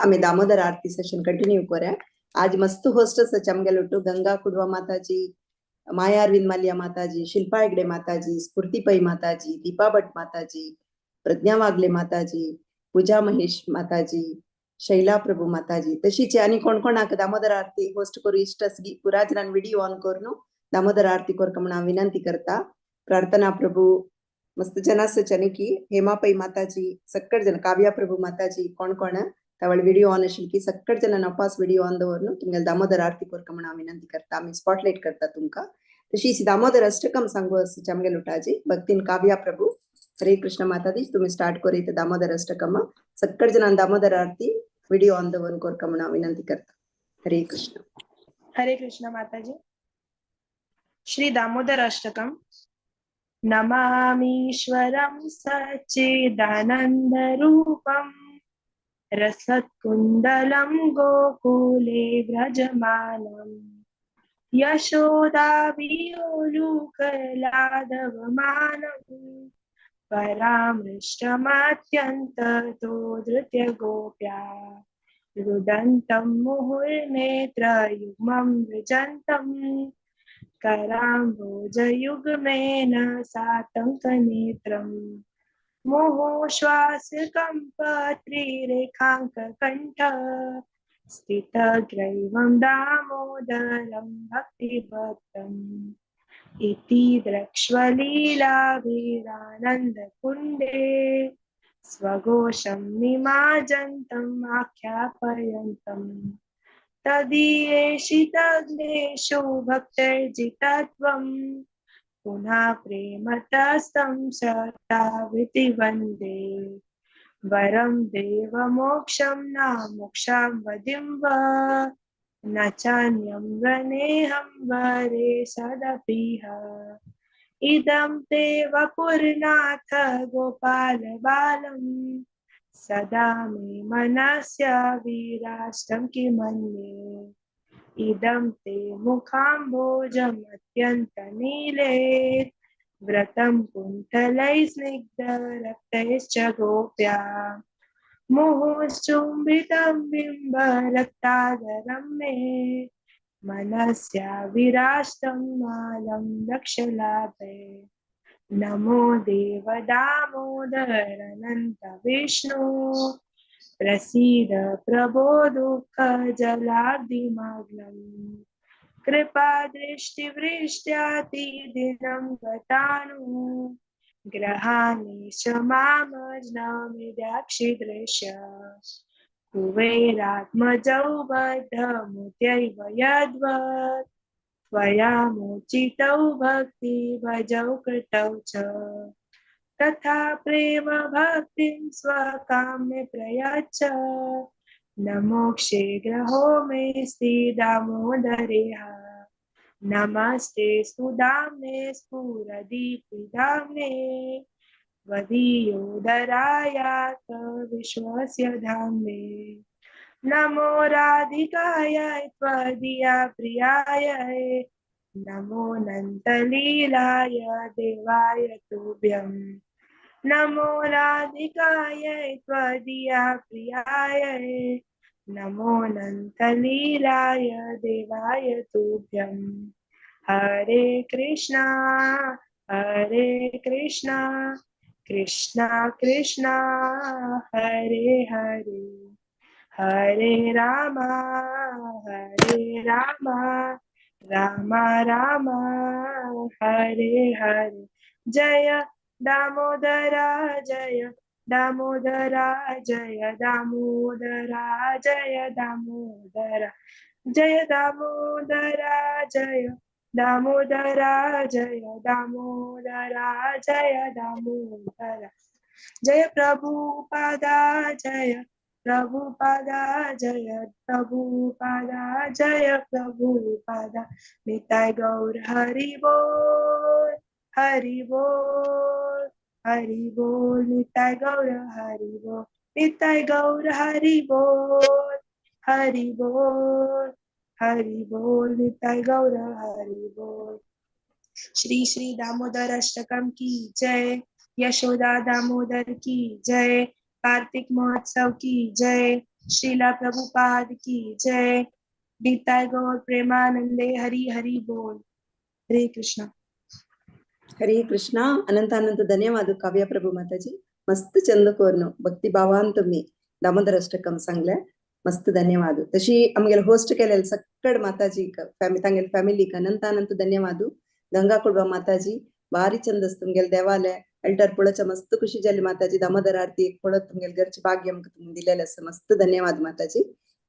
आमी दामोदर आरती सेशन कंटिन्यू करूया. आज मस्त होस्टस आमगेले ಒಟ್ಟು गंगा कुडवा माताजी, माया अरविंद माल्या माताजी, शिल्पा हेगडे माताजी, स्फूर्ती पै माताजी, दीपा भट माताजी, प्रज्ञा वागले माताजी, पूजा महेश माताजी, शैला प्रभू माताजी. तशीच आणि कोण कोणाक दामोदर आरती होस्ट करू इष्ट असगी पुरा जणां व्हिडिओ ऑन करून दामोदर आरती करका म्हणून हांव विनंती करता. प्रार्थना प्रभू मस्त जन आसा की हेमा पै माताजी, सक्कड जन, काव्या प्रभू माताजी, कोण कोण तावळ व्हिडिओ ऑन असेल की सक्कड जण नपास व्हिडिओ ऑन दवरून तुमगे दामोदर आरती करका म्हणून हांव विनंती करता. आमी स्पॉटलाइट करता तुमकां. तशीच दामोदर अष्टकम सांगू आसा आमगे लुटाजी भक्तीन काव्या प्रभू. हरे कृष्ण माताजी, तुम्ही स्टार्ट करीत दामोदर अष्टकम. सक्कड जणां दामोदर आरती व्हिडिओ ऑन दवरून करका म्हणून हांव विनंती करता. हरे कृष्ण. हरे कृष्ण माताजी. श्री दामोदर अष्टकम. नमामीश्वरं सच्चिदानंद रूपं रसत्कुण्डलं गोकुले व्रजमानं यशोदाभियोलूकलादवमानं परामृष्टमत्यन्ततो धृत्य गोप्या रुदन्तं मुहुर्नेत्रयुग्मं वृजन्तं कराम्भोजयुग्मेन सातङ्कनेत्रं मुहुश्वासकम्पत्रिरेखाङ्ककण्ठ स्थितग्रैवं दामोदरं भक्तिभक्तम् इति द्रक्ष्वलीलावीरानन्दकुण्डे स्वघोषं निमाजन्तम् आख्यापयन्तम् तदीयेषितग्नेशो भक्तैर्जितत्वं पुनः प्रेमतस्तं शतावृति वन्दे वरं देवमोक्षं न मोक्षां वदिं वा न चान्यं वनेहं वरे सदपिह इदं ते वपुर्नाथ गोपाल बालं सदा मे मनस्य विराष्टं किमन्ये इदं ते मुखाम्भोजम् अत्यन्तनीले व्रतं कुन्तलै स्निग्धरक्तैश्च गोप्या मुहुश्चुम्बितं बिम्बरक्तादरं मे मनस्या विराष्टं मालं लक्षलाभे. नमो देव दामोदर अनंत विष्णु प्रसीद प्रभो दुःख जलाब्धिमग्नम् कृपा दृष्टिवृष्ट्याति दिनं गतानु ग्रहाणि क्षमामज्ञमिद्याक्षिदृश्य कुबेरात्मजौ बद्धमुत्यैव यद्वत् त्वया मोचितौ भक्ति भजौ कृतौ च तथा प्रेम भक्तिं स्वकाम्ये प्रयच्छ न मोक्षे ग्रहो मेऽस्ति दामोदरेह. नमस्ते सुदाम्ने स्फुरदीपिधाम्ने त्वदीयोदरायात विश्वस्य धाम्ने. नमो राधिकाय त्वदीया प्रियाय नमो नन्तलीलाय देवाय तुभ्यं. नमो राधिकाय त्वदीया प्रियाय नमो नन्तलीलाय देवाय तुभ्यं. हरे कृष्णा कृष्णा कृष्णा हरे हरे हरे रामा रामा रामा हरे हरे. जय दामोदरा जय दामोदरा जय दामोदरा जय दामोदरा जय दामोदरा जय दामोदरा जय दामोदरा जय दामोदरा जय प्रभुपादा जय प्रभुपादा जय प्रभुपादा जय प्रभुपादा. निताय गौर हरि बोल हरि बोल हरि बोल. निताय गौर हरि बोल निताय गौर हरि बोल हरि बोल हरि बोल. निताय गौर हरि बोल. श्री श्री दामोदर अष्टकम की जय. यशोदा दामोदर की जय. कार्तिक महोत्सव की जय. श्रीला प्रभुपाद की जय। निताय गौर प्रेमानंदे हरि हरि बोल। हरे कृष्णा। हरे कृष्णा। अनंत अनंत धन्यवाद काव्या प्रभू माताजी। मस्त चंद कोरनो भक्ती भावान तुम्ही दामोदर अष्टकम सांगले, मस्त धन्यवाद। तशी आमगेले होस्ट केलेले सक्कड माताजी तांगेले फॅमिलीक अनंत अनंत धन्यवाद। गंगा कुडवा माताजी भारी चंद तुमगेले देवालय अल्टर पळोवच्या मस्त खुशी जाली माताजी। दामोदर आरती पळत तुमगेले घरचे भाग्य आमकां तुमी दिलेले आसा, मस्त धन्यवाद माताजी।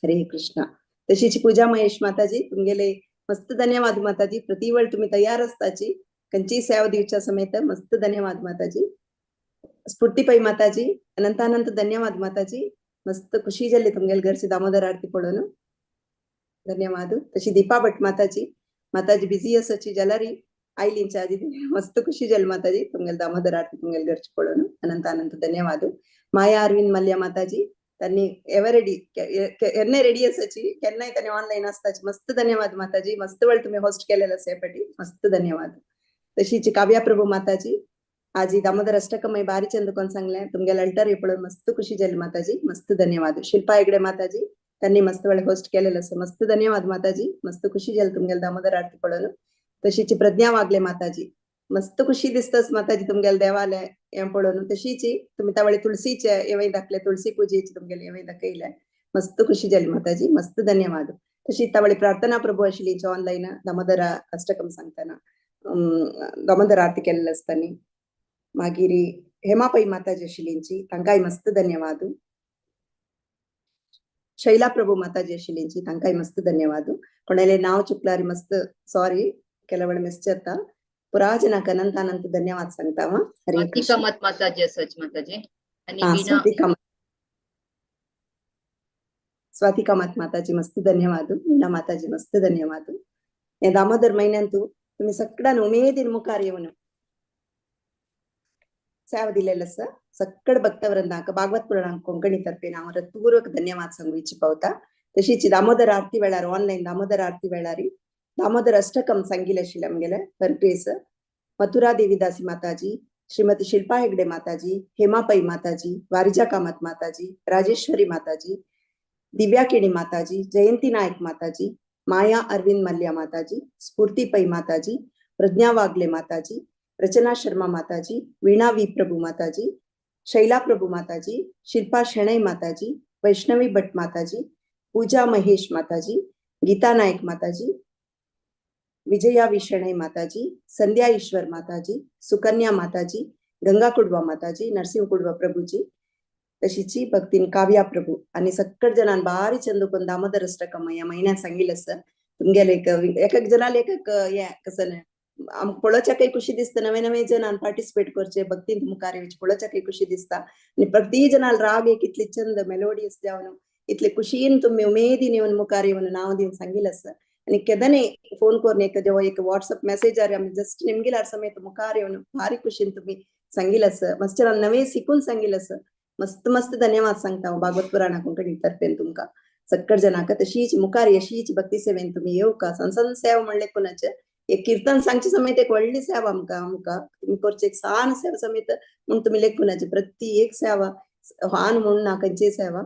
हरे कृष्णा। तशीच पूजा महेश माताजी तुमगेले मस्त धन्यवाद माताजी। प्रति वेळ तुम्ही तयार असताची कंची सेवा दिवच्या समेत, मस्त धन्यवाद माताजी। स्फूर्ती पै माताजी अनंत अनंत धन्यवाद माताजी। मस्त खुशी जाली तुमगेले घरची दामोदर आरती पळोवन, धन्यवाद। तशी दीपा भट माताजी, माताजी बिझी आसाची जाल्यार आयलींच्या आदी मस्त खुशी जाली माताजी तुमगेले दामोदर आरती तुमगेले घरची पळोवन, अनंत अनंत धन्यवाद। माया अरविंद मल्ल्या माताजी त्यांनी एवर रेडी केन्नाय रेडी आसाची, केन्नाय त्यांनी ऑनलाईन आसताची, मस्त धन्यवाद माताजी। मस्त वेळ तुम्ही होस्ट केलेला आसा हे मस्त धन्यवाद। तशीच काव्या प्रभू माताजी आजी दामोदर अष्टकमय बारी चंद कोण सांगले तुमगेले अल्टर पळोवन मस्त खुशी जाली माताजी, मस्त धन्यवाद। शिल्पा हेगडे माताजी त्यांनी मस्त वेळ होस्ट केलेलं आसा, मस्त धन्यवाद माताजी। मस्त खुशी जाली तुमगेले दामोदर आरती पळोवन। तशीच प्रज्ञा वागले माताजी मस्त खुशी दिसतस माताजी तुमगेले देवालय हें पळोवन। तशीच तुम्ही त्या वेळी तुळशीचे हेवय दाखले, तुळशी पूजेची तुमगेले हेवय दाखयले, मस्त खुशी जाली माताजी, मस्त धन्यवाद। तशी त्या वेळी प्रार्थना प्रभू आशिल्ली ऑनलाईन दामोदर अष्टकम सांगतना दामोदर आरती केल्ले आसतानी। मागीर हेमा पै माताजी आशिल्लींची तांकांय मस्त धन्यवाद। शैला प्रभू माताजी आशिल्लींची तांकांय मस्त धन्यवाद। कोणाले नाव चुकल्यार मस्त सॉरी, ಕೆಲವು ವೇಳೆ ಮಿಸ್ जाता। पुरा जनाक अनंत अनंत धन्यवाद सांगता हांव। हरे कृष्ण। कामत माताजी आसाच माताजी आनी हा, स्वाती कामत, स्वाती कामत माताजी मस्त धन्यवाद। वीणा माताजी मस्त धन्यवाद। हे दामोदर महिन्यांतू तुम्ही सगळ्यान उमेदीन मुखार येवन सेवा दिलेलं आसा सगळ भक्तवृंदांक भागवत पुराण कोंकणी तर्फे हांव हृत्पूर्वक धन्यवाद सांगू इच्छित पावता। तशीच दामोदर आरती वेळार ऑनलाईन दामोदर आरती वेळार दामोदर अष्टकम सांगिल्लें आशिल्लें आमगेले परग्रेस मथुरा देवीदासी माताजी, श्रीमती शिल्पा हेगडे माताजी, हेमा पै माताजी, वारिजा कामत माताजी, राजेश्वरी माताजी, दिव्या केणी माताजी, जयंती नायक माताजी, माया अरविंद मल्ल्या माताजी, स्फूर्ती पै माताजी, प्रज्ञा वागले माताजी, रचना शर्मा माताजी, वीणा we प्रभू माताजी, शैला प्रभू माताजी, शिल्पा शणै माताजी, वैष्णवी भट माताजी, पूजा महेश माताजी, गीता नायक माताजी, विजया विशणै माताजी, संध्या ईश्वर माताजी, सुकन्या माताजी, गंगा कुडवा माताजी, नरसिंह कुडवा प्रभूजी, तशीची भक्तीन काव्या प्रभू आणि सक्कड जणां बारी चंद कोण दामोदर अष्टकम या महिन्यात सांगितलं असं तुमगेले एक एक एक जणाले एक एक हे कसं न्हय आमकां पळोवच्याकय खुशी दिसता, नवे नवे जणान पार्टिसिपेट करचे भक्तीन मुखार येवचे पळोवच्याकय खुशी दिसता आनी प्रति जणाल राग एक इतली चंद मेलोडियस जावन इतले खुशीन तुमी उमेदीन येवन मुखार येवन नांव दिवन सांगिल्लें आसा। आनी केदने फोन करून एक जेव्हा एक वॉट्सअप मेसेज आमी जस्ट निमगिलार समेत मुखार येवन भारी खुशीन तुमी सांगिल्लें आसा, मस्त नवे शिकून सांगिल्लें आसा, मस्त मस्त धन्यवाद सांगता हांव भागवत पुराणा कोंकणी तर्फेन तुमकां सक्कड जणांक। तशीच मुखार अशीच भक्ती सेवेन तुमी येवका सन सेवा म्हणले कोणाचे एक कीर्तन सांगचे समेत एक व्हडली सेवा आमकां आमकां तुमी करचे एक सान सेवा समेत म्हूण तुमी लेखूनाचे प्रति एक सेवा हान म्हूण ना खंयची सेवा,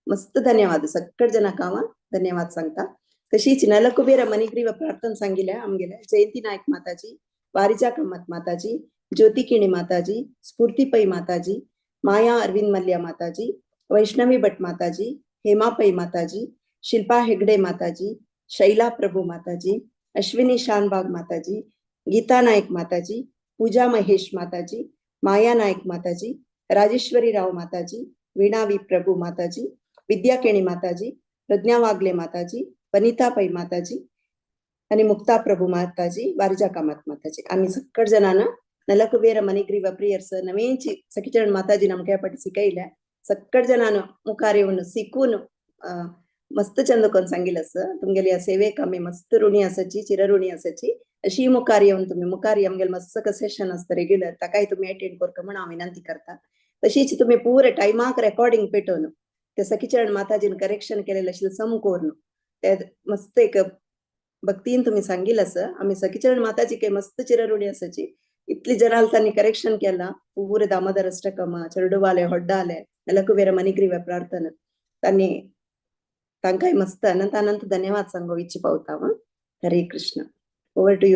मस्त धन्यवाद सक्कड जणांक हांव धन्यवाद सांगता। तशीच नलकुबेर मणिग्रीव प्रार्थना सांगिल्लें आमगेले जयंती नायक माताजी, वारिजा कामत माताजी, ज्योती किणी माताजी, स्फूर्ती पै माताजी, माया अरविंद मल्ल्या माताजी, वैष्णवी भट माताजी, हेमा पै माताजी, शिल्पा हेगडे माताजी, शैला प्रभू माताजी, अश्विनी शानबाग माताजी, गीता नायक माताजी, पूजा महेश माताजी, माया नायक माताजी, राजेश्वरी राव माताजी, वीणा we प्रभू माताजी, विद्या केणी माताजी, प्रज्ञा वागले माताजी, वनिता पै माताजी आणि मुक्ता प्रभू माताजी, वारिजा कामत माताजी। आमी सक्कड जणांना नलकुबेर मणिग्रीव प्रेयर्स नवेंची सखीचरण माताजी नमके पटी शिकयले सक्कड जणांना मुखार येवन शिकून मस्त चंद कोण सांगिल्लें आसा तुमगेली ह्या सेवेक आमी मस्त ऋणी आसाची, चिरऋणी आसाची। अशी मुखार येवन तुमी मुखार आमगेले मस्त सेशन आसता रेग्युलर ताकाय तुमी अटेंड करका म्हूण हांव विनंती करता। तशीच तुमी पुरे टायमाक रेकॉर्डिंग पेटोवन ते सखीचरण माताजीन करेक्शन केलेलें आशिल्लें सम करून ते मस्त एक भक्तीन तुमी सांगिल्लें आसा। आमी सखीचरण माताजी काय मस्त चिरऋणी आसाची, इतली जनाल तांणी करेक्शन केला पुरे दामोदर अष्टकम, चरडुवाले, होड्डाले, नलकुबेर मणिग्रीव प्रार्थना तांणी तांकांय मस्त अनंत अनंत धन्यवाद सांगो इच्छी पावता. Hare Krishna. Over to you.